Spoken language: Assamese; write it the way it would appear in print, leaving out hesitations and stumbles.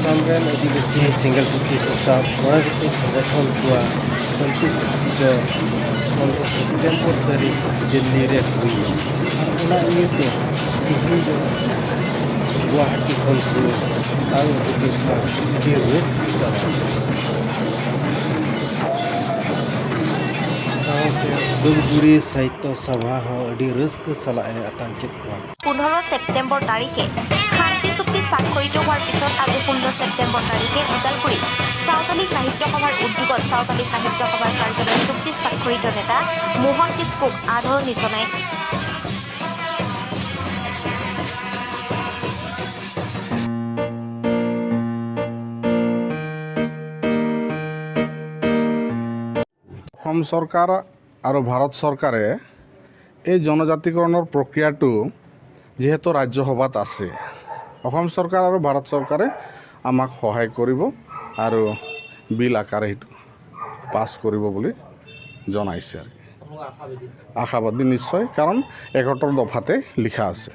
ᱟᱥᱟᱢ ᱨᱮᱱ ᱟᱹᱫᱤᱵᱟᱹᱥᱤ ᱥᱮᱸᱜᱮᱞ ᱴᱩᱴᱤ ᱥᱟᱥᱟᱵ ᱢᱚᱬᱮ ᱜᱚᱴᱮᱡ ᱥᱚᱝᱜᱚᱴᱷᱚᱱ ᱠᱚᱣᱟᱜ ᱥᱟᱱᱛᱤ ᱥᱩᱠᱛᱤ ᱫᱚ 15 ᱥᱮᱯᱴᱮᱢᱵᱚᱨ ᱛᱟᱹᱨᱤᱠᱷ ᱫᱤᱞᱞᱤ ᱨᱮ ᱦᱩᱭᱱᱟ ᱟᱨ ᱚᱱᱟ ᱤᱭᱟᱹᱛᱮ ᱛᱮᱦᱮᱧ ᱫᱚ ᱜᱩᱣᱟᱦᱟᱴᱤ ᱠᱷᱚᱱ ᱠᱚ ᱟᱛᱟᱝ ᱟᱹᱜᱩ ᱠᱮᱫ ᱠᱚᱣᱟ ᱟᱹᱰᱤ ᱨᱟᱹᱥᱠᱟᱹ ᱥᱟᱞᱟᱜ᱾ ᱥᱟᱶᱛᱮ ᱩᱫᱟᱞᱜᱩᱲᱤ ᱥᱟᱦᱤᱛᱛᱚ ᱥᱚᱵᱷᱟ ᱦᱚᱸ ᱟᱹᱰᱤ ᱨᱟᱹᱥᱠᱟᱹ ᱥᱟᱞᱟᱜ ᱮ ᱟᱛᱟᱝ ᱠᱮᱫ ᱠᱚᱣᱟ᱾ 15 ছেপ্টেম্বৰ তাৰিখে শান্তি চুক্তি স্বাক্ষৰিত হোৱাৰ পিছত আজি 16 ছেপ্টেম্বৰ তাৰিখে ওদালগুৰিত চাওতালী সাহিত্য সভাৰ উদ্যোগত চাওতালী সাহিত্য সভাৰ কাৰ্যালয়ত চুক্তি স্বাক্ষৰিত নেতা মোহন কিস্কুক আদৰণি জনায়। অসম চৰকাৰ আৰু ভাৰত চৰকাৰে এই জনজাতিকৰণৰ প্ৰক্ৰিয়াটো যিহেতু ৰাজ্যসভাত আছে, অসম চৰকাৰ আৰু ভাৰত চৰকাৰে আমাক সহায় কৰিব আৰু বিল আকাৰে সেইটো পাছ কৰিব বুলি জনাইছে। আৰু আশাবাদী নিশ্চয়, কাৰণ 71 দফাতে লিখা আছে।